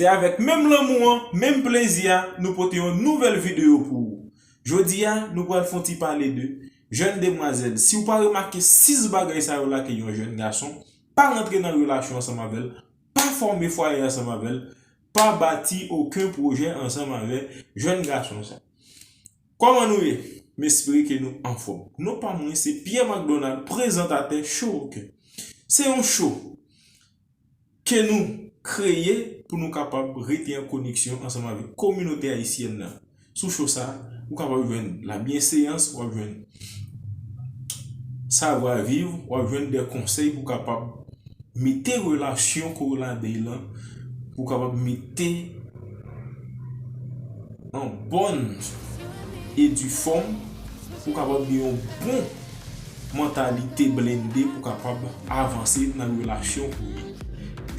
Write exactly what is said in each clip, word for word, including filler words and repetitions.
Se avèk menm lanmou an, menm plezi a, nou pote yon nouvèl videyo pou ou. Jodi a, nou pral fè yon ti pale de jèn demwazèl. Si w pa remake sis bagay sa yo lake yon jèn gason, pa rantre nan relasyon ansanm avè l, pa fòme fwaye ansanm avè l, pa bati okenn pwojè ansanm avè jèn gason sa. Kòman nou ye? M espere ke nou anfòm. Non pa mwen se Pierre McDonald, prezantatè Show Oken. Se yon show ke nou kreye pou nou kapab rete an koneksyon ansanm avèk kominote ayisyèn nan. Sou show sa, ou kapab jwenn labyenseyans, w ap jwenn savwa viv, w ap jwenn de konsèy pou kapab mete relasyon ke w ladan l lan, pou kapab mete an bòn e di fòm, pou kapab gen yon bon mantalite blende pou kapab avanse nan relasyon ke w ye.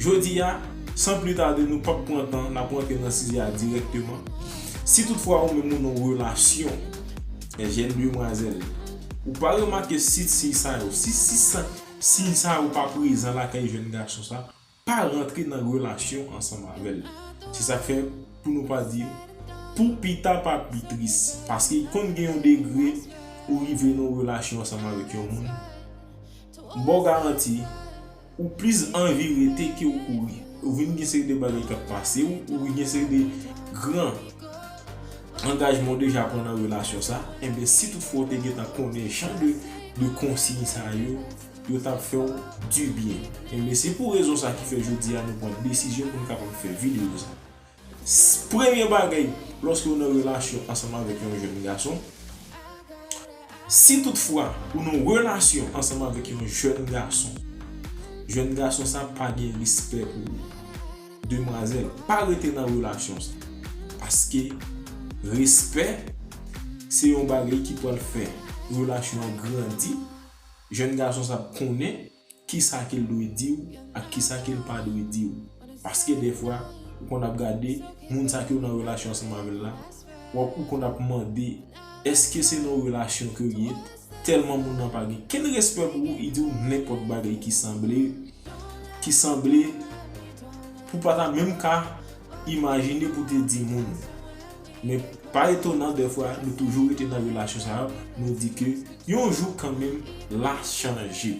Jodi a, san pli tade, nou p ap pran tan, n ap rantre nan sijè a dirèkteman. Si toutfwa ou menm ou nan relasyon, jèn demwazèl, ou pa remake sis siy sa yo, si sis siy sa yo pa prezan lakay jèn gason sa, pa rantre nan relasyon ansanm avè l. Se sa k fè pou nou pa di pou pita pa pi tris, paske konn gen yon degre ou rive nan yon relasyon ansanm avèk yon moun, m ba w garanti, ou plis anvi rete ke w kouri. Ou vin gen seri de bagay k ap pase w, ou vin gen seri de gran angajman w deja pran nan relasyon sa, enben si toutfwa w te gentan konnen jan de, de konsiy sa yo, yo t ap fè w dibyen. Enben se pou rezon sa ki fè jodi a nou pran desizyon pou nou kapab fè videyo sa. S- Premye bagay, lòske w nan relasyon ansanm avèk yon jèn gason, si toutfwa ou nan relasyon ansanm avèk yon jèn gason, jèn gason sa pa gen respè pou ou. Demwazèl, pa rete nan relasyon sa. Paske respè, se yon bagay ki pral fè relasyon an grandi. Jèn gason sa ap konnen kisa ke l dwe di w ak kisa ke l pa dwe di w. Paske dèfwa, ou konn ap gade moun sa ke w nan relasyon ansanm avè l la, w ap, ou konn ap mande, èske se nan relasyon ke w ye? Tèlman moun nan pa gen kenn respè pou ou, li di w nenpòt bagay ki sanble, ki sanble pou pa ta menm ka imajine pou te di moun. Men pa etonan, dèfwa, nou toujou rete nan relasyon sa yo, nou di ke yon jou kanmenm, l a chanje.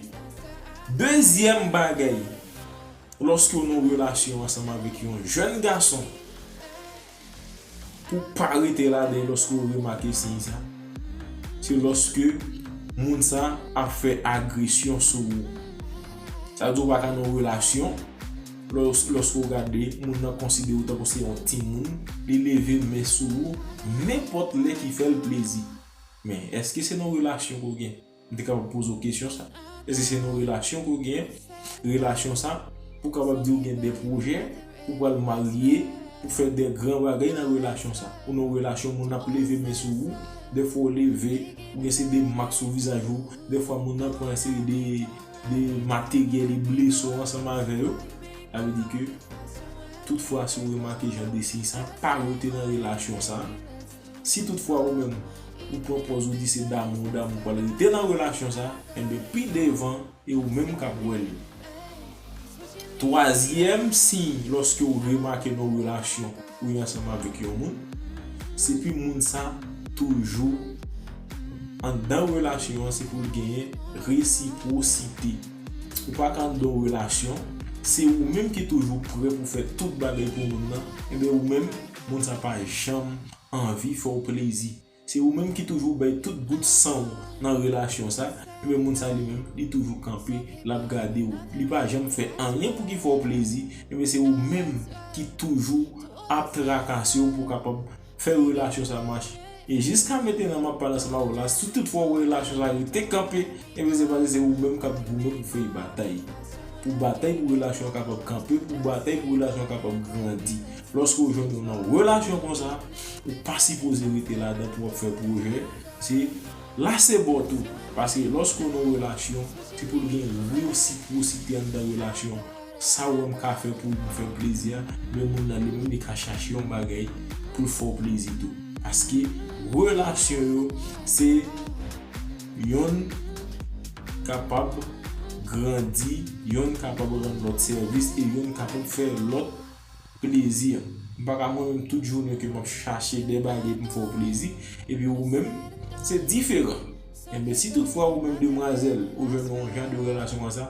Dezyèm bagay, lòske w nan relasyon ansanm avèk yon jèn gason, pou pa rete ladan lòske w remake siy sa, se lòske moun sa ap fè agresyon sou ou. Sa vle di w pa ka nan relasyon, lòs- lòske w gade moun nan konsidere w tankou se yon timoun, li leve men sou ou nenpòt lè ki fè l plezi. Men, èske se nan relasyon ke w gen? M te kapab poze w kesyon sa. Èske se nan relasyon ke w gen? Relasyon sa, pou kapab di w gen de pwojè, ou pral marye, ou fè de gran bagay nan relasyon sa. Ou nan relasyon, moun ap leve men sou ou, dèfwa w leve, ou gen se de mak sou vizaj ou, dèfwa moun nan pran se de, de materyèl e blese w ansanm avè yo. Sa vle di ke, toutfwa, si w remake jan de siy sa, pa rete nan relasyon sa. Si toutfwa ou menm, ou pran pòz ou di se damou, damou pral rete nan relasyon sa, enben pi devan, e ou menm k ap wè li. Twazyèm siy, lòske w remake nan relasyon ou ye ansanm avèk yon moun, se pou moun sa toujou anndan relasyon an, se pou l genyen resipwosite. Ou pa ka anndan yon relasyon, se ou menm ki toujou prè pou fè tout bagay pou moun nan, enben ou menm, moun sa pa janm anvi fè w plezi. Se ou menm ki toujou bay tout bout san w nan relasyon sa, enben moun sa li menm, li toujou kanpe, l ap gade w. Li pa janm fè anyen pou ki fè w plezi, enben se ou menm ki toujou ap trakase w pou kapab fè relasyon sa mache. E jiska mentenan m ap pale ansanm avè w la, si toutfwa w wè relasyon sa rete kanpe, enben se paske se ou menm k ap goumen pou fè l batay. Pou batay pou relasyon an kapab kanpe, pou batay pou relasyon an kapab grandi. Lòske w jwenn ou nan relasyon konsa, ou pa sipoze rete ladan pou w ap fè pwojè. Se lase bò tou. Paske lòske w nan relasyon, se pou l gen resipwosite anndan relasyon. Sa w wè m ka fè pou w fè plezi a, men moun nan li menm li ka chache yon bagay pou l fè w plezi tou. Paske relasyon yo, se yonn kapab grandi, yonn kapab rann lòt sèvis e yonn kapab fè lòt plezi. M pa ka mwen menm tout jounen ke m ap chache de bagay pou m fè w plezi, epi ou menm, se diferan. Enben, si toutfwa ou menm demwazèl, ou jwenn yon jan de relasyon konsa,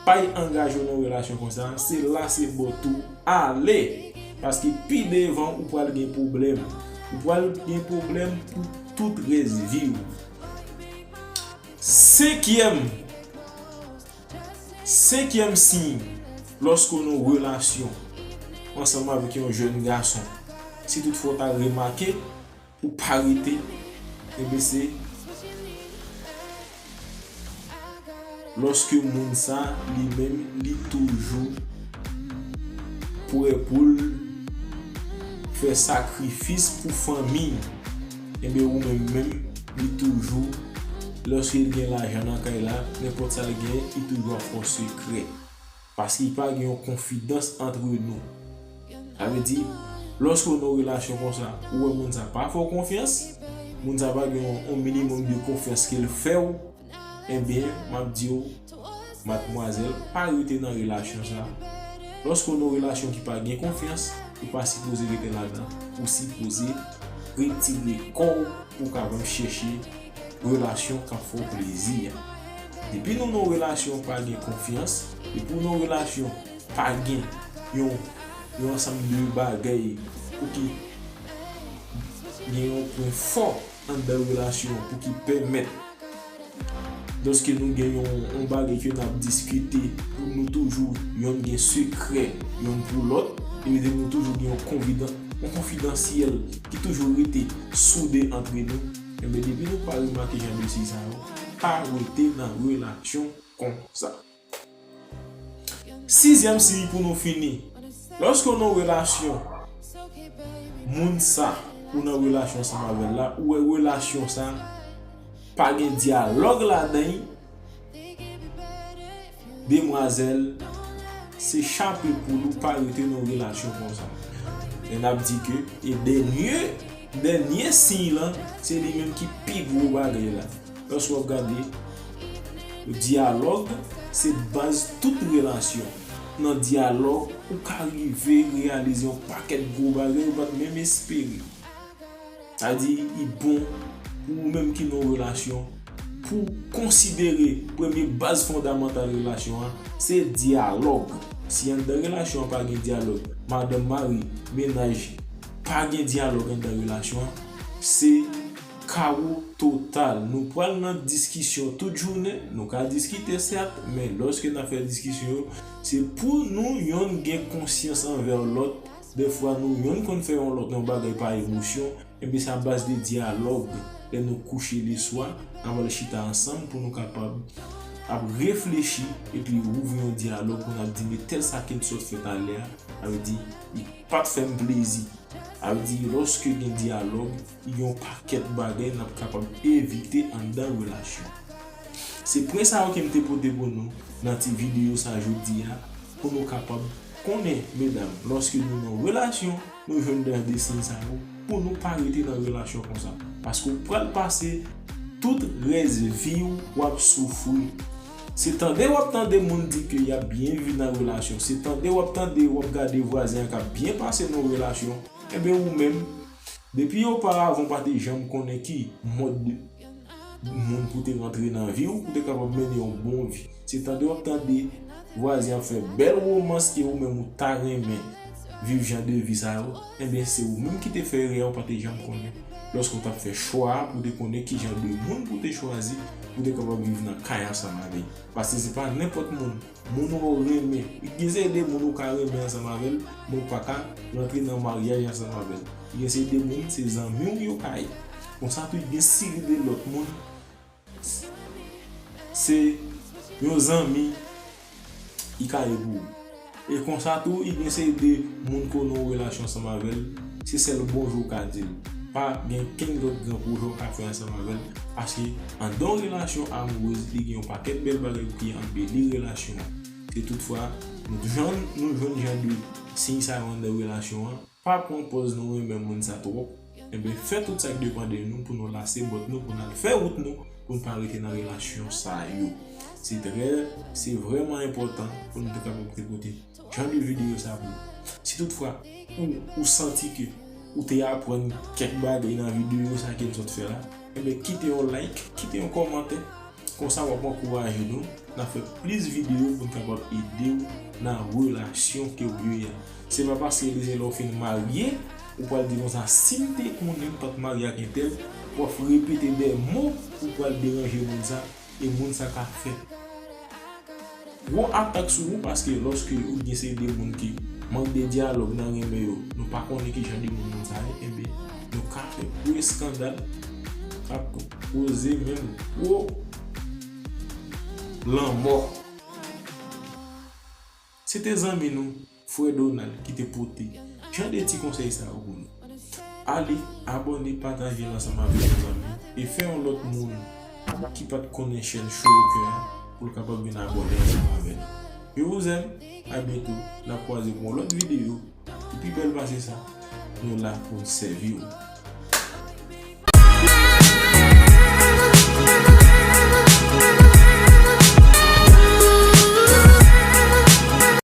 pa y angaje w nan relasyon konsa, se lase bòt ou, ale. Paske pi devan, ou pral gen pwoblèm. Ou pral gen pwoblèm pou tout rès vi w. Senkyèm, senkyèm siy, lòske w nan relasyon ansanm avèk yon jèn gason, si toutfwa w ta remake, ou pa rete, enben se lòske moun sa li menm li toujou prè pou l fè sakrifis pou fanmi. Enben ou menm menm li toujou, lòske l gen lajan nan kay la, nenpòt sa l gen, li toujou ap fè w sekrè. Paske li pa gen yon konfidans antre nou. Sa vle di, lòske w nan yon relasyon konsa, ou wè moun sa pa fè w konfyans, moun sa pa gen yon, yon minimòm de konfyans ke l fè w, enben, m ap di w, madmwazèl, pa rete nan relasyon sa. Lòske w nan yon relasyon ki pa gen konfyans, ou pa sipoze rete ladan. Ou sipoze retire kò w pou w kapab chèche relasyon k ap fè w plezi a. Depi nou nan yon relasyon pa gen konfyans, depi w nan yon relasyon pa gen yon, yon ansanm de bagay pou ki gen yon pwen fò anndan relasyon pou ki pèmèt lòske nou gen yon, yon bagay ke n ap diskite, pou nou toujou yonn gen sekrè yonn pou lòt, epi nou toujou gen yon konfidan-, yon konfidansyèl ki toujou rete soude antre nou, enben depi nou pa remake jan de siy sa yo, pa rete nan relasyon konsa. Sizyèm siy pou nou fini. Lòske w nan relasyon, moun sa ou nan relasyon ansanm avè l la, ou wè relasyon sa pa gen dyalòg ladan l, demwazèl, se chape poul ou pa rete nan relasyon konsa. E n ap di ke, e dènye, dènye siy lan, se li menm ki pi gwo bagay la. Lòske w ap gade, dyalòg se baz tout relasyon. Nan dyalòg, ou ka rive reyalize yon pakèt gwo bagay ou pa t menm espere. Sa di, li bon pou ou menm ki nan yon relasyon, pou konsidere premye baz fondamantal relasyon an, se dyalòg. Si anndan relasyon an pa gen dyalòg, madanm, mari, mennaj, pa gen dyalòg anndan relasyon an, se kawo total. Nou pral nan diskisyon tout jounen, nou ka diskite sèt, men lòske n ap fè diskisyon yo, se pou nou yonn gen konsyans anvè lòt. Dèfwa nou yonn konn fè yon lòt yon bagay pa emosyon, enben se a baz de dyalòg. Lè nou kouche leswa, n ap al chita ansanm pou nou kapab ap reflechi epi ouvri yon dyalòg pou n ap di, men tèl sa ki t sot fè talè a, sa vle di, li pa t fè m plezi. Sa vle di, lòske gen dyalòg, gen yon pakèt bagay n ap kapab evite anndan relasyon. Se pwen sa yo ke m te pote pou nou nan ti videyo sa jodi a, pou nou kapab konnen, medam, lòske nou nan relasyon, nou jwenn jan de siy sa yo, pou nou pa rete nan relasyon konsa. Paske w pral pase tout rès vi w, w ap soufri. Se tande w ap tande moun di ke y ap byen viv nan relasyon. Se tande w ap tande, w ap gade vwazen an k ap byen pase nan relasyon. Enben, ou menm, depi oparavan w pa te janm konnen ki mòd de moun pou te rantre nan vi w, pou te kapab mennen yon bon vi. Se tande w ap tande vwazen ap fè bèl womans ke ou menm ou ta renmen viv jan de vi sa yo, enben, se ou menm ki te fè erè a, ou pa te janm konnen. Lòske w t ap fè chwa a pou te konnen ki jan de moun pou te chwazi, pou te kapab viv nan kay ansanm avè l. Paske se pa nenpòt moun. Moun ou renmen. Gen seri de moun ou ka renmen ansanm avè l, men ou pa ka rantre nan maryaj ansanm avè l. Gen seri de moun, se zanmi w yo ka ye. Konsa tou, gen seri de lòt moun, se yon zanmi, li ka ye pou ou. E konsa tou, gen seri de moun ke w nan yon relasyon ansanm avè l, se sèl bonjou w ka di l. Pa gen kenn lòt gran pwojè w ka fè ansanm avè l, paske anndan yon relasyon amourèz, li gen yon pakèt bèl bagay pou ki anbeli relasyon an. Se toutfwa, nou jwenn, nou jwenn jan de siy sa yo anndan relasyon an, pa pran pòz nou renmen moun sa twòp. Enben, fè tout sa k depann de nou pou nou lase bòt nou, pou n al fè wout nou, pou n pa rete nan relasyon sa yo. Se trè, se vrèman enpòtan pou nou te kapab te pote jan de videyo sa pou nou. Si toutfwa ou, ou santi ke ou te aprann kèk bagay nan videyo sa ke m sot fè la, enben kite yon like, kite yon kòmantè. Konsa w ap ankouraje nou nan fè plis videyo pou n kapab ede w nan relasyon ke w ye a. Se pa paske li se lè w fin marye, ou pral di konsa, "Si m te konnen m pa t marye ak entèl," w ap repete de mo pou pral deranje moun sa, e moun sa ka fè gwo atak sou ou, paske lòske ou gen seri de moun ki mank de dyalòg nan renmen yo, nou pa konnen ki jan de moun moun sa ye, enben, nou ka fè gwo eskandal, k ap koze menm gwo lanmò. Se te zanmi nou, Frè Donald, ki te pote jan de ti konsèy sa yo pou nou. Ale, abòne, pataje l ansanm avèk yon zanmi, e fè yon lòt moun ki pa t konnen chèn Show Oken an pou l kapab vin abòne ansanm avè nou. Je vous aime, à bientôt, n ap kwaze pou yon lòt videyo ki pi bèl pase sa. Nou la pou n sèvi w.